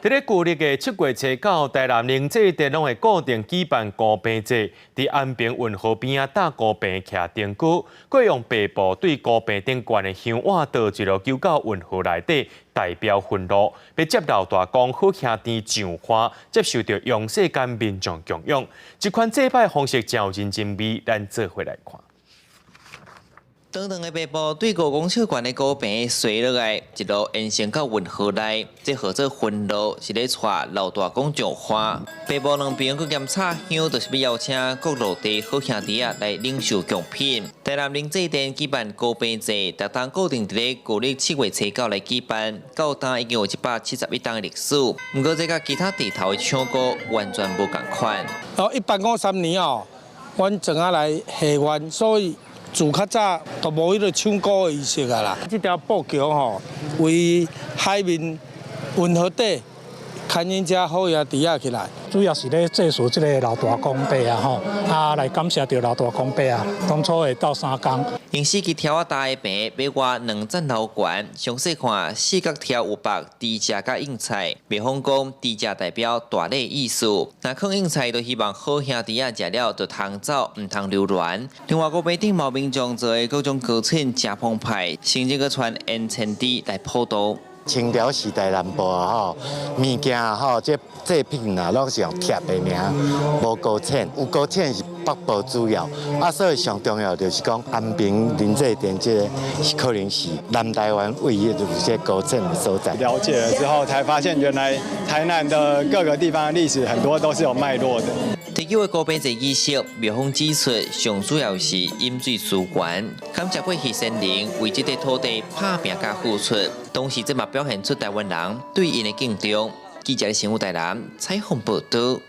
佇咧舊曆的七月初九，台南靈祭殿攏會固定舉辦孤棚祭，佇安平運河邊仔搭孤棚徛燈具，閣用白布對孤棚頂懸的香碗倒一路丟到運河內底，代表憤怒，欲接老大公好兄弟上岸，接受著陽世間民眾供養。這款祭拜方式誠有人情味，咱做伙來看。長長的白布對5公尺懸的孤棚垂落來，一路延伸到運河內，這號做分路，是咧帶老大公上岸。白布兩邊閣兼插香，就是欲邀請各落地好兄弟仔來領受貢品。台南靈祭殿舉辦孤棚祭，逐冬固定佇咧舊曆七月初九來舉辦，到今已經有171冬的歷史。毋過這佮其他地頭的搶孤完全無仝款。哦，一八五三年哦，阮轉仔來下願，所以自較早都無彼个搶孤的儀式啊啦。這條布橋吼，為海面運河底牽引遮好兄弟仔起來。主要是咧祭祀這个老大公伯啊吼，啊來感謝著老大公伯啊，當初會鬥相共。用四支柱仔搭的棚，欲倚兩層樓懸，詳細看四角柱有縛豬隻佮應菜，廟方講豬隻代表大禮意思。若囥應菜，就希望好兄弟仔食了就通走，毋通留戀。另外，孤棚頂嘛有民眾做的各種糕點誠澎湃，甚至閣傳煙千豬來普渡。清朝時代南部啊吼，物件吼，這製品啊，攏是用貼的爾，無糕點。有糕點是北部主要，啊，所以上重要就是講安平靈祭殿這个是可能是南台灣唯一就是這糕點的所在。了解了之後，才發現原來台南的各個地方的歷史很多都是有脈絡的。特有的孤棚祭儀式，廟方指出，上主要是飲水思源，感謝過去先人為這塊土地拍拚佮付出，同時這嘛表現出台灣人對𪜶的敬重。記者新聞台南採訪報導。